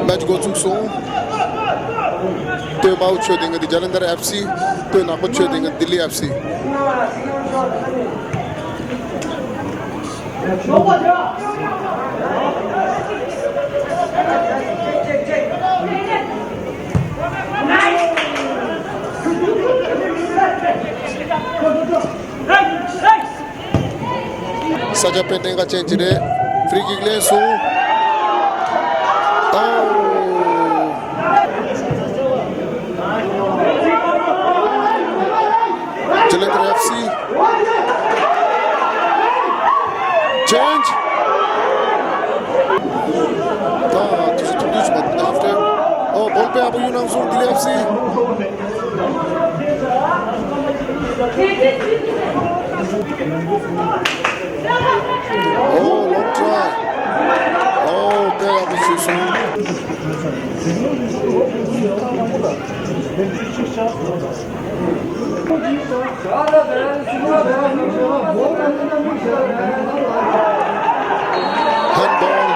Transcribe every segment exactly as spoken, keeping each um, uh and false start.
མེ་ཆི་འགོ་ཚུགས་སོང་། སྟོད་དམར་པོ་མཆོད་དེ་ང་འདི་ཇ་ལན་དར་ཨེཕ་སི། སྟོད་ནག་པོ་མཆོད་དེ་ང་ལྡི་ལི་ཨེཕ་སི། ས་ཆ་དཔེ་གནད་འགག་ཅན་ཅིག་རེད། ཕི་རི་ཀིག་ལེན་སོང་། ཨའོ། ཇ་ལན་དར་ཨེཕ་སི། ཅེན་ཇི། ད་དུས་ཚོད་ཐུང་ཐུང་ཞིག་མ་ཧབ་ཊའིམ། ཨོ། བོལ་དཔེ་ཡག་པོ་གཡུག་གནང་སོང་ལྡི་ལི་ཨེཕ་སི། ཨོ། ལོང་ཊ་རའི། ཨོ། དཔེ་ཡག་པོ་བྱས་སོང་། ཧན་བྷོལ།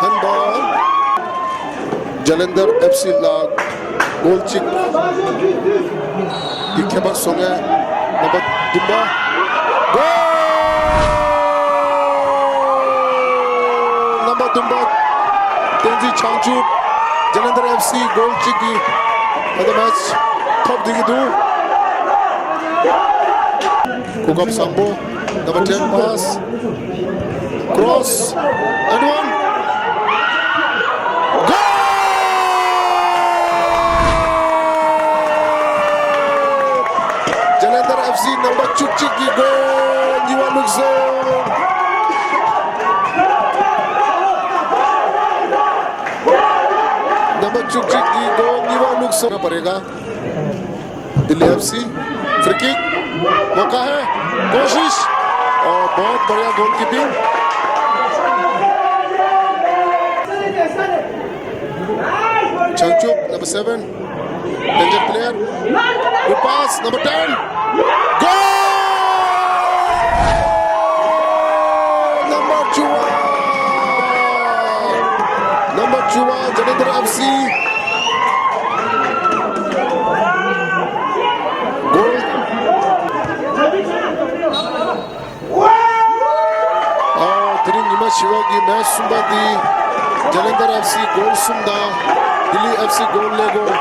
ཧན་བྷོལ། ཇ་ལན་དར་ཨེཕ་སི་ལ་གོལ་གཅིག་གི་ཁྱད་པར་བཟོ་མཁན་རྣམ་པ་བདུན་པ། གོལ། རྣམ་པ་བདུན་པ་བསྟན་འཛིན་བྱང་ཆུབ། ཇ་ལན་དར་ཨེཕ་སི་གོལ་གཅིག་གིས་ད་ལྟ་མེ་ཆི་ཐོབ་བསྡད་ཀྱི་འདུག་གོ་སྐབས་བཟང་པོ། Number ten pass. Cross. And one. Goal! ཇ་ལན་དར་ཨེཕ་སི་རྣམ་པ་བཅུ་གཅིག་གི་གོལ་གཉིས་པ་བླུགས་སོང་། རྣམ་པ་བཅུ་གཅིག་གི་གོལ་གཉིས་པ་བླུགས་སོང་། པ་རེད་ག། Delhi FC. Free kick. मौका है। कोशिश। और बहुत बढ़िया goalkeeping. Changchuk, number seven. Danger player. Good pass, number ten. Goal! Number चौवन। नंबर चौवन, जलेंद्र एफसी। गोल। ཨོ། དེ་རིང་ཉི་མ་བཞི་པ་གི་མེ་ཆི་གསུམ་པ་འདི་ཇ་ལན་དར་ཨེཕ་སི་གོལ་གསུམ་དང་ལྡི་ལི་ཨེཕ་སི་གོལ་ཀླད་ཀོར།